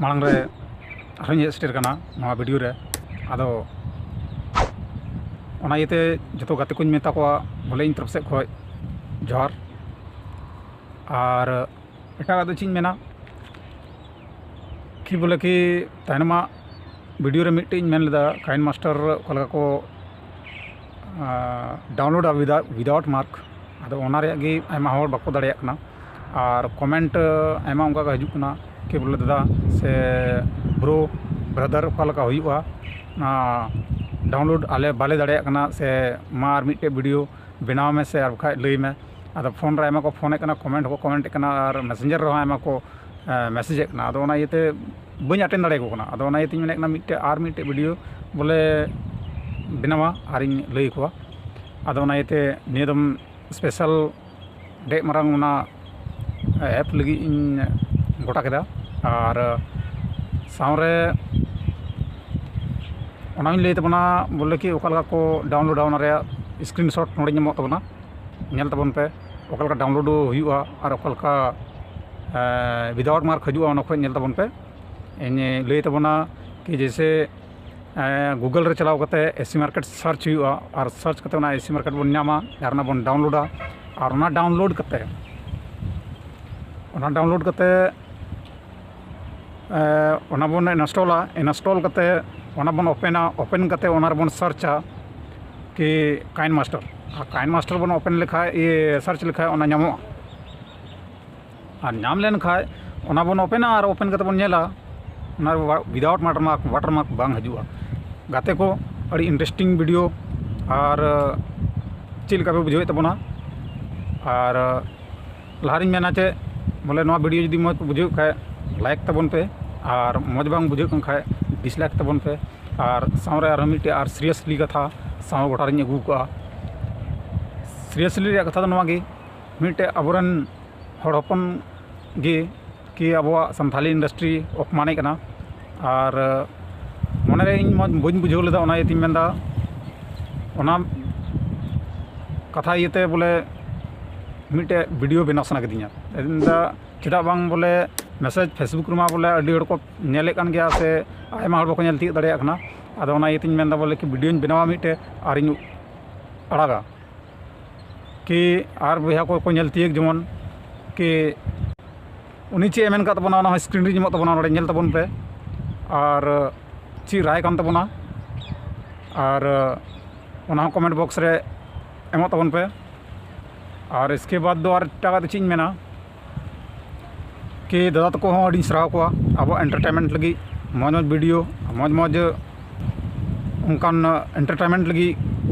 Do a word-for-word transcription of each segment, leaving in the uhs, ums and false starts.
ᱢᱟᱲᱟᱝ ᱨᱮ ᱟᱨᱦᱚᱸᱧ ᱦᱮᱡ ᱥᱮᱴᱮᱨ ᱠᱟᱱᱟ ᱱᱚᱣᱟ ᱵᱷᱤᱰᱤᱭᱳ ᱨᱮ᱾ ᱟᱫᱚ ᱚᱱᱟ ᱤᱭᱟᱹᱛᱮ ᱡᱚᱛᱚ ᱜᱟᱛᱮ ᱠᱚᱧ ᱢᱮᱛᱟ ᱠᱚᱣᱟ, ᱵᱚᱞᱮ ᱤᱧ ᱛᱚᱨᱚᱯ ᱥᱮᱫ ᱠᱷᱚᱱ ᱡᱚᱦᱟᱨ᱾ ᱟᱨ ᱮᱴᱟᱜᱟᱜ ᱫᱚ ᱪᱮᱫ ᱤᱧ ᱢᱮᱱᱟ, ᱠᱤ ᱵᱚᱞᱮ ᱠᱤ ᱛᱟᱭᱱᱚᱢᱟᱜ ᱵᱷᱤᱰᱤᱭᱳ ᱨᱮ ᱢᱤᱫᱴᱮᱡ ᱤᱧ ᱢᱮᱱ ᱞᱮᱫᱟ, ᱠᱟᱭᱤᱱ ᱢᱟᱥᱴᱟᱨ ᱚᱠᱟ ᱞᱮᱠᱟ ᱠᱚ ᱰᱟᱣᱩᱱᱞᱳᱰᱟ ᱣᱤᱫᱟᱣᱩᱴ ᱢᱟᱨᱠ᱾ ᱟᱫᱚ ᱚᱱᱟ ᱨᱮᱭᱟᱜ ᱜᱮ ᱟᱭᱢᱟ ᱦᱚᱲ ᱵᱟᱠᱚ ᱫᱟᱲᱮᱭᱟᱜ ᱠᱟᱱᱟ᱾ ᱟᱨ ᱠᱚᱢᱮᱱᱴ ᱟᱭᱢᱟ ᱚᱱᱠᱟ ᱜᱮ ᱦᱤᱡᱩᱜ ᱠᱟᱱᱟ ᱠᱤ ᱵᱚᱞᱮ ᱫᱟᱫᱟ ᱥᱮ ᱵᱨᱳ, ᱵᱨᱟᱫᱟᱨ, ᱚᱠᱟ ᱞᱮᱠᱟ ᱦᱩᱭᱩᱜᱼᱟ ᱚᱱᱟ ᱰᱟᱣᱩᱱᱞᱳᱰ? ᱟᱞᱮ ᱵᱟᱞᱮ ᱫᱟᱲᱮᱭᱟᱜ ᱠᱟᱱᱟ, ᱥᱮ ᱢᱟ ᱟᱨ ᱢᱤᱫᱴᱮᱡ ᱵᱷᱤᱰᱤᱭᱳ ᱵᱮᱱᱟᱣ ᱢᱮ, ᱥᱮ ᱟᱨ ᱵᱟᱠᱷᱟᱡ ᱞᱟᱹᱭ ᱢᱮ᱾ ᱟᱫᱚ ᱯᱷᱳᱱ ᱨᱮ ᱟᱭᱢᱟ ᱠᱚ ᱯᱷᱳᱱᱮᱫ ᱠᱟᱱᱟ, ᱠᱚᱢᱮᱱᱴ ᱦᱚᱸᱠᱚ ᱠᱚᱢᱮᱱᱴᱮᱫ ᱠᱟᱱᱟ, ᱟᱨ ᱢᱮᱥᱮᱧᱡᱟᱨ ᱨᱮᱦᱚᱸ ᱟᱭᱢᱟ ᱠᱚ ᱢᱮᱥᱮᱡᱮᱫ ᱠᱟᱱᱟ᱾ ᱟᱫᱚ ᱚᱱᱟ ᱤᱭᱟᱹᱛᱮ ᱵᱟᱹᱧ ᱟᱴᱮᱱ ᱫᱟᱲᱮᱭᱟᱠᱚ ᱠᱟᱱᱟ᱾ ᱟᱫᱚ ᱚᱱᱟ ᱤᱭᱟᱹᱛᱮᱧ ᱢᱮᱱᱮᱫ ᱠᱟᱱᱟ ᱢᱤᱫᱴᱮᱡ ᱟᱨ ᱢᱤᱫᱴᱮᱡ ᱵᱷᱤᱰᱤᱭᱳ ᱵᱚᱞᱮ ᱵᱮᱱᱟᱣᱟ ᱟᱨᱤᱧ ᱞᱟᱹᱭ ᱟᱠᱚᱣᱟ᱾ ᱟᱫᱚ ᱚᱱᱟ ᱤᱭᱟᱹᱛᱮ ᱱᱤᱭᱟᱹ ᱫᱚᱢ ᱥᱯᱮᱥᱟᱞ ᱰᱮᱡ ᱢᱟᱨᱟᱝ ᱚᱱᱟ ᱮᱯ ᱞᱟᱹᱜᱤᱫ ᱤᱧ ᱜᱚᱴᱟ ᱠᱮᱫᱟ᱾ ᱟᱨ ᱥᱟᱶᱨᱮ ᱚᱱᱟᱧ ᱞᱟᱹᱭ ᱛᱟᱵᱚᱱᱟ ᱵᱚᱞᱮ ᱠᱤ ᱚᱠᱟ ᱞᱮᱠᱟ ᱠᱚ ᱰᱟᱣᱩᱱᱞᱳᱰᱟ, ᱚᱱᱟ ᱨᱮᱭᱟᱜ ᱥᱠᱨᱤᱱᱥᱚᱴ ᱱᱚᱰᱮ ᱧᱟᱢᱚᱜ ᱛᱟᱵᱚᱱᱟ, ᱧᱮᱞ ᱛᱟᱵᱚᱱ ᱯᱮ ᱚᱠᱟ ᱞᱮᱠᱟ ᱰᱟᱣᱩᱱᱞᱳᱰ ᱦᱩᱭᱩᱜᱼᱟ ᱟᱨ ᱚᱠᱟ ᱞᱮᱠᱟ ᱣᱤᱫᱟᱣᱩᱴ ᱢᱟᱨᱠ ᱦᱤᱡᱩᱜᱼᱟ, ᱚᱱᱟ ᱠᱷᱚᱱ ᱧᱮᱞ ᱛᱟᱵᱚᱱ ᱯᱮ᱾ ᱤᱧ ᱞᱟᱹᱭ ᱛᱟᱵᱚᱱᱟ ᱠᱤ ᱡᱮᱭᱥᱮ ᱜᱩᱜᱚᱞ ᱨᱮ ᱪᱟᱞᱟᱣ ᱠᱟᱛᱮ ᱮᱥᱤ ᱢᱟᱨᱠᱮᱴ ᱥᱟᱨᱪ ᱦᱩᱭᱩᱜᱼᱟ, ᱟᱨ ᱥᱟᱨᱪ ᱠᱟᱛᱮ ᱚᱱᱟ ᱮᱥᱤ ᱢᱟᱨᱠᱮᱴ ᱵᱚᱱ ᱧᱟᱢᱟ, ᱟᱨ ᱚᱱᱟ ᱵᱚᱱ ᱰᱟᱣᱩᱱᱞᱳᱰᱟ᱾ ᱟᱨ ᱚᱱᱟ ᱰᱟᱣᱩᱱᱞᱳᱰ ᱠᱟᱛᱮ, ᱚᱱᱟ ᱰᱟᱣᱩᱱᱞᱳᱰ ᱠᱟᱛᱮ ᱮ, ᱚᱱᱟ ᱵᱚᱱ ᱤᱱᱥᱴᱚᱞᱟ᱾ ᱤᱱᱥᱴᱚᱞ ᱠᱟᱛᱮ ᱚᱱᱟ ᱵᱚᱱ ᱳᱯᱮᱱᱟ᱾ ᱳᱯᱮᱱ ᱠᱟᱛᱮ ᱚᱱᱟ ᱨᱮᱵᱚᱱ ᱥᱟᱨᱪᱟ ᱠᱤ ᱠᱟᱭᱤᱱ ᱢᱟᱥᱴᱟᱨ᱾ ᱟᱨ ᱠᱟᱭᱤᱱ ᱢᱟᱥᱴᱟᱨ ᱵᱚᱱ ᱳᱯᱮᱱ ᱞᱮᱠᱷᱟᱡ, ᱤᱭᱟᱹ, ᱥᱟᱨᱪ ᱞᱮᱠᱷᱟᱡ ᱚᱱᱟ ᱧᱟᱢᱚᱜᱼᱟ᱾ ᱟᱨ ᱧᱟᱢ ᱞᱮᱱ ᱠᱷᱟᱡ ᱚᱱᱟ ᱵᱚᱱ ᱳᱯᱮᱱᱟ ᱟᱨ ᱳᱯᱮᱱ ᱠᱟᱛᱮ ᱵᱚᱱ ᱧᱮᱞᱟ, ᱚᱱᱟ ᱨᱮ ᱣᱤᱫᱟᱣᱩᱴ ᱣᱟᱴᱟᱨᱢᱟᱨᱠ, ᱣᱟᱴᱟᱨᱢᱟᱨᱠ ᱵᱟᱝ ᱦᱤᱡᱩᱜᱼᱟ᱾ ᱜᱟᱛᱮ ᱠᱚ, ᱟᱹᱰᱤ ᱤᱱᱴᱟᱨᱮᱥᱴᱤᱝ ᱵᱷᱤᱰᱤᱭᱳ᱾ ᱟᱨ ᱪᱮᱫ ᱞᱮᱠᱟ ᱯᱮ ᱵᱩᱡᱷᱟᱹᱣᱮᱫ ᱛᱟᱵᱚᱱᱟ? ᱟᱨ ᱞᱟᱦᱟᱨᱤᱧ ᱢᱮᱱᱟ ᱪᱮᱫ, ᱵᱚᱞᱮ ᱱᱚᱣᱟ ᱵᱷᱤᱰᱤᱭᱳ ᱡᱩᱫᱤ ᱢᱚᱡᱽ ᱯᱮ ᱵᱩᱡᱷᱟᱹᱣ ᱠᱷᱟᱡ, ᱞᱟᱭᱤᱠ ᱛᱟᱵᱚᱱ ᱯᱮ ᱟᱨ ᱢᱚᱡᱽ ᱵᱟᱝ ᱵᱩᱡᱷᱟᱹᱜ ᱠᱟᱱ ᱠᱷᱟᱡ ᱰᱤᱥᱞᱟᱭᱤᱠ ᱛᱟᱵᱚᱱ ᱯᱮ᱾ ᱟᱨ ᱥᱟᱶᱨᱮ ᱟᱨᱦᱚᱸ ᱢᱤᱫᱴᱮᱡ ᱟᱨ ᱥᱤᱨᱤᱭᱟᱥᱞᱤ ᱠᱟᱛᱷᱟ ᱥᱟᱶ ᱜᱚᱴᱟᱨᱤᱧ ᱟᱹᱜᱩ ᱠᱟᱜᱼᱟ᱾ ᱥᱤᱨᱤᱭᱟᱥᱞᱤ ᱨᱮᱭᱟᱜ ᱠᱟᱛᱷᱟ ᱫᱚ ᱱᱚᱣᱟ ᱜᱮ, ᱢᱤᱫᱴᱮᱡ ᱟᱵᱚᱨᱮᱱ ᱦᱚᱲ ᱦᱚᱯᱚᱱ ᱜᱮ ᱠᱤ ᱟᱵᱚᱣᱟᱜ ᱥᱟᱱᱛᱷᱟᱞᱤ ᱤᱱᱰᱟᱥᱴᱨᱤ ᱚᱯᱚᱢᱟᱱᱮᱫ ᱠᱟᱱᱟ᱾ ᱟᱨ ᱢᱚᱱᱮᱨᱮ ᱤᱧ ᱢᱚᱡᱽ ᱵᱟᱹᱧ ᱵᱩᱡᱷᱟᱹᱣ ᱞᱮᱫᱟ, ᱚᱱᱟ ᱤᱭᱟᱹᱛᱮᱧ ᱢᱮᱱᱫᱟ ᱚᱱᱟ ᱠᱟᱛᱷᱟ ᱤᱭᱟᱹᱛᱮ ᱵᱚᱞᱮ ᱢᱤᱫᱴᱮᱡ ᱵᱷᱤᱰᱤᱭᱳ ᱵᱮᱱᱟᱣ ᱥᱟᱱᱟ ᱠᱤᱫᱤᱧᱟ᱾ ᱢᱮᱱᱫᱟ ᱪᱮᱫᱟᱜ ᱵᱟᱝ ᱵᱚᱞᱮ ᱢᱮᱥᱮᱡᱽ ᱯᱷᱮᱥᱵᱩᱠ ᱨᱮᱢᱟ ᱵᱚᱞᱮ ᱟᱹᱰᱤ ᱦᱚᱲ ᱠᱚ ᱧᱮᱞᱮᱫ ᱠᱟᱱ ᱜᱮᱭᱟ, ᱥᱮ ᱟᱭᱢᱟ ᱦᱚᱲ ᱵᱟᱠᱚ ᱧᱮᱞ ᱛᱤᱭᱳᱜ ᱫᱟᱲᱮᱭᱟᱜ ᱠᱟᱱᱟ᱾ ᱟᱫᱚ ᱚᱱᱟ ᱤᱭᱟᱹᱛᱮᱧ ᱢᱮᱱᱫᱟ ᱵᱚᱞᱮ ᱠᱤ ᱵᱷᱤᱰᱤᱭᱳᱧ ᱵᱮᱱᱟᱣᱟ ᱢᱤᱫᱴᱮᱡ ᱟᱨᱤᱧ ᱟᱲᱟᱜᱟ, ᱠᱤ ᱟᱨ ᱵᱚᱭᱦᱟ ᱠᱚ ᱠᱚ ᱧᱮᱞ ᱛᱤᱭᱳᱜ, ᱡᱮᱢᱚᱱ ᱠᱤ ᱩᱱᱤ ᱪᱮᱫ ᱮ ᱢᱮᱱ ᱠᱟᱫ ᱛᱟᱵᱚᱱᱟ, ᱚᱱᱟ ᱦᱚᱸ ᱥᱠᱨᱤᱱ ᱨᱮᱧ ᱮᱢᱚᱜ ᱛᱟᱵᱚᱱᱟ, ᱱᱚᱰᱮ ᱧᱮᱞ ᱛᱟᱵᱚᱱ ᱯᱮ᱾ ᱟᱨ ᱪᱮᱫ ᱨᱟᱭ ᱠᱟᱱ ᱛᱟᱵᱚᱱᱟ, ᱟᱨ ᱚᱱᱟ ᱦᱚᱸ ᱠᱚᱢᱮᱱᱴ ᱵᱚᱠᱥ ᱨᱮ ᱮᱢᱚᱜ ᱛᱟᱵᱚᱱ ᱯᱮ᱾ ᱟᱨ ᱤᱥᱠᱮ ᱵᱟᱫᱽ ᱫᱚ ᱟᱨ ᱮᱴᱟᱜᱟᱜ ᱫᱚ ᱪᱮᱫ ᱤᱧ ᱢᱮᱱᱟ, ᱠᱤ ᱫᱟᱫᱟ ᱛᱟᱠᱚ ᱦᱚᱸ ᱟᱹᱰᱤᱧ ᱥᱟᱨᱦᱟᱣ ᱠᱚᱣᱟ, ᱟᱵᱚᱣᱟᱜ ᱮᱱᱴᱟᱨᱴᱮᱱᱢᱮᱱᱴ ᱞᱟᱹᱜᱤᱫ ᱢᱚᱡᱽ ᱢᱚᱡᱽ ᱵᱷᱤᱰᱤᱭᱳ, ᱢᱚᱡᱽ ᱢᱚᱡᱽ ᱚᱱᱠᱟᱱ ᱮᱱᱴᱟᱨᱴᱮᱱᱢᱮᱱᱴ ᱞᱟᱹᱜᱤᱫ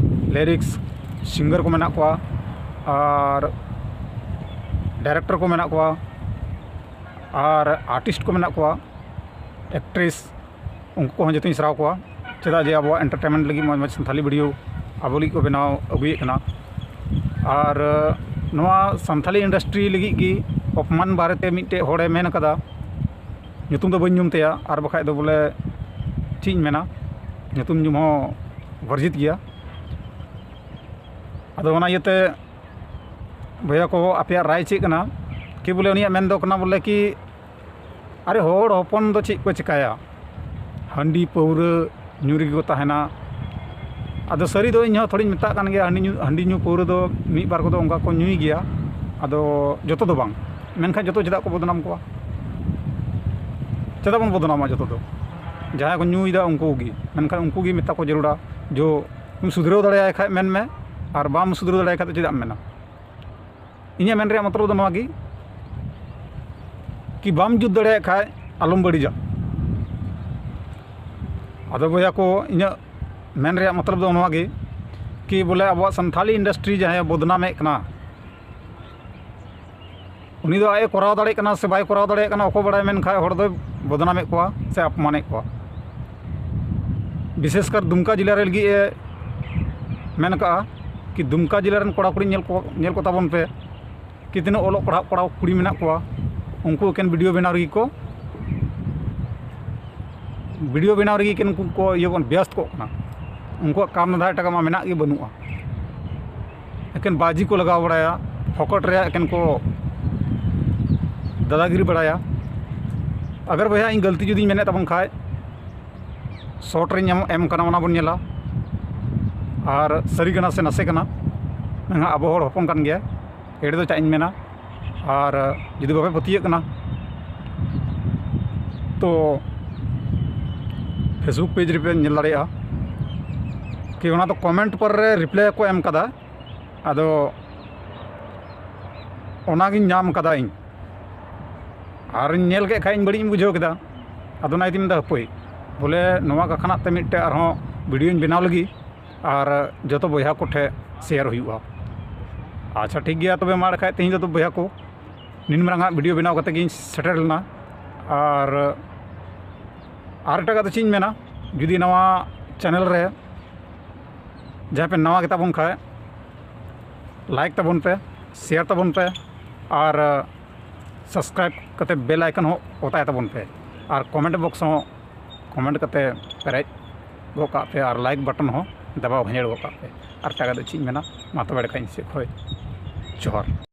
ᱞᱤᱨᱤᱠᱥ, ᱥᱤᱝᱜᱟᱨ ᱠᱚ ᱢᱮᱱᱟᱜ ᱠᱚᱣᱟ, ᱟᱨ ᱰᱟᱭᱨᱮᱠᱴᱚᱨ ᱠᱚ ᱢᱮᱱᱟᱜ ᱠᱚᱣᱟ, ᱟᱨ ᱟᱨᱴᱤᱥᱴ ᱠᱚ ᱢᱮᱱᱟᱜ ᱠᱚᱣᱟ, ᱮᱠᱴᱨᱮᱥ, ᱩᱱᱠᱩ ᱠᱚᱦᱚᱸ ᱡᱚᱛᱚᱧ ᱥᱟᱨᱦᱟᱣ ᱠᱚᱣᱟ᱾ ᱪᱮᱫᱟᱜ ᱡᱮ ᱟᱵᱚᱣᱟᱜ ᱮᱱᱴᱟᱨᱴᱮᱱᱢᱮᱱᱴ ᱞᱟᱹᱜᱤᱫ ᱢᱚᱡᱽ ᱢᱚᱡᱽ ᱥᱟᱱᱛᱷᱟᱞᱤ ᱵᱷᱤᱰᱤᱭᱳ ᱟᱵᱚ ᱞᱟᱹᱜᱤᱫ ᱠᱚ ᱵᱮᱱᱟᱣ ᱟᱹᱜᱩᱭᱮᱫ ᱠᱟᱱᱟ᱾ ᱟᱨ ᱱᱚᱣᱟ ᱥᱟᱱᱛᱷᱟᱞᱤ ᱤᱱᱰᱟᱥᱴᱨᱤ ᱞᱟᱹᱜᱤᱫ ᱜᱮ ᱚᱯᱚᱢᱟᱱ ᱵᱟᱨᱮᱛᱮ ᱢᱤᱫᱴᱮᱡ ᱦᱚᱲᱮ ᱢᱮᱱ ᱠᱟᱫᱟ, ᱧᱩᱛᱩᱢ ᱫᱚ ᱵᱟᱹᱧ ᱧᱩᱢ ᱛᱟᱭᱟ, ᱟᱨ ᱵᱟᱠᱷᱟᱡ ᱫᱚ ᱵᱚᱞᱮ ᱪᱮᱫ ᱤᱧ ᱢᱮᱱᱟ, ᱧᱩᱛᱩᱢ ᱧᱩᱢ ᱦᱚᱸ ᱵᱚᱨᱡᱤᱛ ᱜᱮᱭᱟ᱾ ᱟᱫᱚ ᱚᱱᱟ ᱤᱭᱟᱹᱛᱮ ᱵᱚᱭᱦᱟ ᱠᱚ, ᱟᱯᱮᱭᱟᱜ ᱨᱟᱭ ᱪᱮᱫ ᱠᱟᱱᱟ? ᱠᱤ ᱵᱚᱞᱮ ᱩᱱᱤᱭᱟᱜ ᱢᱮᱱ ᱫᱚ ᱠᱟᱱᱟ ᱵᱚᱞᱮ ᱠᱤ, ᱟᱨᱮ, ᱦᱚᱲ ᱦᱚᱯᱚᱱ ᱫᱚ ᱪᱮᱫ ᱠᱚ ᱪᱤᱠᱟᱹᱭᱟ? ᱦᱟᱺᱰᱤ ᱯᱟᱹᱣᱨᱟᱹ ᱧᱩ ᱨᱮᱜᱮ ᱠᱚ ᱛᱟᱦᱮᱱᱟ᱾ ᱟᱫᱚ ᱥᱟᱹᱨᱤ ᱫᱚ ᱤᱧ ᱦᱚᱸ ᱛᱷᱚᱲᱤᱧ ᱢᱮᱛᱟᱜ ᱠᱟᱱ ᱜᱮᱭᱟ, ᱦᱟᱺᱰᱤ ᱧᱩ, ᱦᱟᱺᱰᱤ ᱧᱩ ᱯᱟᱹᱣᱨᱟᱹ ᱫᱚ ᱢᱤᱫ ᱵᱟᱨ ᱠᱚᱫᱚ ᱚᱱᱠᱟ ᱠᱚ ᱧᱩᱭ ᱜᱮᱭᱟ᱾ ᱟᱫᱚ ᱡᱚᱛᱚ ᱫᱚ ᱵᱟᱝ, ᱢᱮᱱᱠᱷᱟᱱ ᱡᱚᱛᱚ ᱪᱮᱫᱟᱜ ᱠᱚ ᱵᱚᱫᱱᱟᱢ ᱠᱚᱣᱟ? ᱪᱮᱫᱟᱜ ᱵᱚᱱ ᱵᱚᱫᱱᱟᱢᱟ ᱡᱚᱛᱚ ᱫᱚ? ᱡᱟᱦᱟᱸᱭ ᱠᱚ ᱧᱩᱭᱮᱫᱟ ᱩᱱᱠᱩ ᱜᱮ, ᱢᱮᱱᱠᱷᱟᱱ ᱩᱱᱠᱩ ᱜᱮ ᱢᱮᱛᱟ ᱠᱚ ᱡᱟᱹᱨᱩᱲᱟ, ᱡᱚ ᱥᱩᱫᱷᱨᱟᱹᱣ ᱫᱟᱲᱮᱭᱟᱭ ᱠᱷᱟᱡ ᱢᱮᱱ ᱢᱮ, ᱟᱨ ᱵᱟᱢ ᱥᱩᱫᱷᱨᱟᱹᱣ ᱫᱟᱲᱮᱭᱟᱭ ᱠᱷᱟᱡ ᱫᱚ ᱪᱮᱫᱟᱜ ᱮᱢ ᱢᱮᱱᱟ? ᱤᱧᱟᱹᱜ ᱢᱮᱱ ᱨᱮᱭᱟᱜ ᱢᱚᱛᱞᱚᱵ ᱫᱚ ᱱᱚᱣᱟ ᱜᱮ, ᱠᱤ ᱵᱟᱢ ᱡᱩᱛ ᱫᱟᱲᱮᱭᱟᱜ ᱠᱷᱟᱡ ᱟᱞᱚᱢ ᱵᱟᱹᱲᱤᱡᱟ᱾ ᱟᱫᱚ ᱵᱚᱭᱦᱟ ᱠᱚ, ᱤᱧᱟᱹᱜ ᱢᱮᱱ ᱨᱮᱭᱟᱜ ᱢᱚᱛᱞᱚᱵ ᱫᱚ ᱱᱚᱣᱟ ᱜᱮ, ᱠᱤ ᱵᱚᱞᱮ ᱟᱵᱚᱣᱟᱜ ᱥᱟᱱᱛᱷᱟᱞᱤ ᱤᱱᱰᱟᱥᱴᱨᱤ ᱡᱟᱦᱟᱸᱭ ᱵᱚᱫᱱᱟᱢᱮᱫ ᱠᱟᱱᱟ, ᱩᱱᱤ ᱫᱚ ᱟᱡ ᱮ ᱠᱚᱨᱟᱣ ᱫᱟᱲᱮᱭᱟᱜ ᱠᱟᱱᱟ ᱥᱮ ᱵᱟᱭ ᱠᱚᱨᱟᱣ ᱫᱟᱲᱮᱭᱟᱜ ᱠᱟᱱᱟ, ᱚᱠᱚᱭ ᱵᱟᱲᱟᱭ, ᱢᱮᱱᱠᱷᱟᱱ ᱦᱚᱲ ᱫᱚᱭ ᱵᱚᱫᱱᱟᱢᱮᱫ ᱠᱚᱣᱟ ᱥᱮ ᱟᱯᱢᱟᱱᱮᱫ ᱠᱚᱣᱟ᱾ ᱵᱤᱥᱮᱥ ᱠᱟᱨ ᱫᱩᱢᱠᱟ ᱡᱮᱞᱟ ᱨᱮ ᱞᱟᱹᱜᱤᱫ ᱮ ᱢᱮᱱ ᱠᱟᱜᱼᱟ ᱠᱤ ᱫᱩᱢᱠᱟ ᱡᱮᱞᱟ ᱨᱮᱱ ᱠᱚᱲᱟ ᱠᱩᱲᱤ ᱧᱮᱞ ᱠᱚ, ᱧᱮᱞ ᱠᱚ ᱛᱟᱵᱚᱱ ᱯᱮ, ᱠᱤ ᱛᱤᱱᱟᱹᱜ ᱚᱞᱚᱜ ᱯᱟᱲᱦᱟᱜ ᱠᱚᱲᱟ ᱠᱩᱲᱤ ᱢᱮᱱᱟᱜ ᱠᱚᱣᱟ, ᱩᱱᱠᱩ ᱮᱠᱮᱱ ᱵᱷᱤᱰᱤᱭᱳ ᱵᱮᱱᱟᱣ ᱨᱮᱜᱮ ᱠᱚ, ᱵᱷᱤᱰᱤᱭᱳ ᱵᱮᱱᱟᱣ ᱨᱮᱜᱮ ᱮᱠᱮᱱ ᱩᱱᱠᱩ ᱠᱚ ᱤᱭᱟᱹ ᱠᱚ ᱵᱮᱥᱛ ᱠᱚᱜ ᱠᱟᱱᱟ᱾ ᱩᱱᱠᱩᱣᱟᱜ ᱠᱟᱢ ᱫᱷᱟᱱᱫᱟ ᱮᱴᱟᱜᱟᱜ ᱢᱟ ᱢᱮᱱᱟᱜ ᱜᱮ ᱵᱟᱹᱱᱩᱜᱼᱟ᱾ ᱮᱠᱮᱱ ᱵᱟᱡᱤ ᱠᱚ ᱞᱟᱜᱟᱣ ᱵᱟᱲᱟᱭᱟ, ᱯᱷᱚᱠᱚᱴ ᱨᱮᱭᱟᱜ ᱮᱠᱮᱱ ᱠᱚ ᱫᱟᱫᱟᱜᱤᱨᱤ ᱵᱟᱲᱟᱭᱟ᱾ ᱟᱜᱟᱨ ᱵᱚᱭᱦᱟ ᱤᱧ ᱜᱟᱹᱞᱛᱤ ᱡᱩᱫᱤᱧ ᱢᱮᱱᱮᱫ ᱛᱟᱵᱚᱱ ᱠᱷᱟᱡ, ᱥᱚᱨᱴ ᱨᱤᱧ ᱮᱢ, ᱮᱢ ᱠᱟᱱᱟ, ᱚᱱᱟ ᱵᱚᱱ ᱧᱮᱞᱟ᱾ ᱟᱨ ᱥᱟᱹᱨᱤ ᱠᱟᱱᱟ ᱥᱮ ᱱᱟᱥᱮ ᱠᱟᱱᱟ, ᱢᱮᱱᱠᱷᱟᱱ ᱟᱵᱚ ᱦᱚᱲ ᱦᱚᱯᱚᱱ ᱠᱟᱱ ᱜᱮᱭᱟ, ᱮᱲᱮ ᱫᱚ ᱪᱟᱜ ᱤᱧ ᱢᱮᱱᱟ᱾ ᱟᱨ ᱡᱩᱫᱤ ᱵᱟᱯᱮ ᱯᱟᱹᱛᱭᱟᱹᱜ ᱠᱟᱱᱟ, ᱛᱚ Facebook ᱯᱮᱡᱽ ᱨᱮᱯᱮ ᱧᱮᱞ ᱫᱟᱲᱮᱭᱟᱜᱼᱟ᱾ ᱠᱤ ᱚᱱᱟ ᱫᱚ ᱠᱚᱢᱮᱱᱴ ᱯᱚᱨᱮ ᱨᱮ ᱨᱤᱯᱞᱟᱭ ᱠᱚ ᱮᱢ ᱠᱟᱫᱟ, ᱟᱫᱚ ᱚᱱᱟᱜᱤᱧ ᱧᱟᱢ ᱠᱟᱫᱟ ᱤᱧ᱾ ᱟᱨᱤᱧ ᱧᱮᱞ ᱠᱮᱫ ᱠᱷᱟᱡ ᱤᱧ ᱵᱟᱹᱲᱤᱡ ᱤᱧ ᱵᱩᱡᱷᱟᱹᱣ ᱠᱮᱫᱟ᱾ ᱟᱫᱚ ᱚᱱᱟ ᱤᱫᱤᱧ ᱢᱮᱱᱫᱟ, ᱦᱟᱹᱯᱟᱹᱭ, ᱵᱚᱞᱮ ᱱᱚᱣᱟ ᱠᱟᱠᱷᱟᱱᱟᱜ ᱛᱮ ᱢᱤᱫᱴᱮᱡ ᱟᱨᱦᱚᱸ ᱵᱷᱤᱰᱤᱭᱳᱧ ᱵᱮᱱᱟᱣ ᱞᱟᱹᱜᱤᱫ, ᱟᱨ ᱡᱚᱛᱚ ᱵᱚᱭᱦᱟ ᱠᱚᱴᱷᱮᱱ ᱥᱮᱭᱟᱨ ᱦᱩᱭᱩᱜᱼᱟ᱾ ᱟᱪᱪᱷᱟ, ᱴᱷᱤᱠ ᱜᱮᱭᱟ, ᱛᱚᱵᱮ ᱢᱟ ᱮᱸᱰᱮ ᱠᱷᱟᱡ ᱛᱮᱦᱮᱧ ᱫᱚ ᱵᱚᱭᱦᱟ ᱠᱚ, ᱱᱤᱱ ᱢᱟᱨᱟᱝ ᱟᱜ ᱵᱷᱤᱰᱤᱭᱳ ᱵᱮᱱᱟᱣ ᱠᱟᱛᱮ ᱜᱤᱧ ᱥᱮᱴᱮᱨ ᱞᱮᱱᱟ᱾ ᱟᱨ, ᱟᱨ ᱮᱴᱟᱜᱟᱜ ᱫᱚ ᱪᱮᱫ ᱤᱧ ᱢᱮᱱᱟ, ᱡᱩᱫᱤ ᱱᱚᱣᱟ ᱪᱮᱱᱮᱞ ᱨᱮ ᱡᱟᱦᱟᱸᱭ ᱯᱮ ᱱᱟᱣᱟ ᱜᱮᱛᱟ ᱵᱚᱱ ᱠᱷᱟᱡ, ᱞᱟᱭᱤᱠ ᱛᱟᱵᱚᱱ ᱯᱮ, ᱥᱮᱭᱟᱨ ᱛᱟᱵᱚᱱ ᱯᱮ, ᱟᱨ ᱥᱟᱵᱥᱠᱨᱟᱭᱤᱵ ᱠᱟᱛᱮ ᱵᱮᱞ ᱟᱭᱠᱚᱱ ᱦᱚᱸ ᱚᱛᱟᱭ ᱛᱟᱵᱚᱱ ᱯᱮ, ᱟᱨ ᱠᱚᱢᱮᱱᱴ ᱵᱚᱠᱥ ᱦᱚᱸ ᱠᱚᱢᱮᱱᱴ ᱠᱟᱛᱮ ᱯᱮᱨᱮᱡ ᱜᱚᱫ ᱠᱟᱜ ᱯᱮ, ᱟᱨ ᱞᱟᱭᱤᱠ ᱵᱟᱴᱚᱱ ᱦᱚᱸ ᱫᱟᱵᱟᱣ ᱵᱷᱮᱸᱡᱟᱹᱲ ᱜᱚᱫ ᱠᱟᱜ ᱯᱮ᱾ ᱟᱨ ᱮᱴᱟᱜᱟᱜ ᱫᱚ ᱪᱮᱫ ᱤᱧ ᱢᱮᱱᱟ, ᱢᱟ ᱛᱚᱵᱮ ᱮᱸᱰᱮ ᱠᱷᱟᱡ ᱤᱧ ᱥᱮᱫ ᱠᱷᱚᱡ ᱡᱚᱦᱟᱨ᱾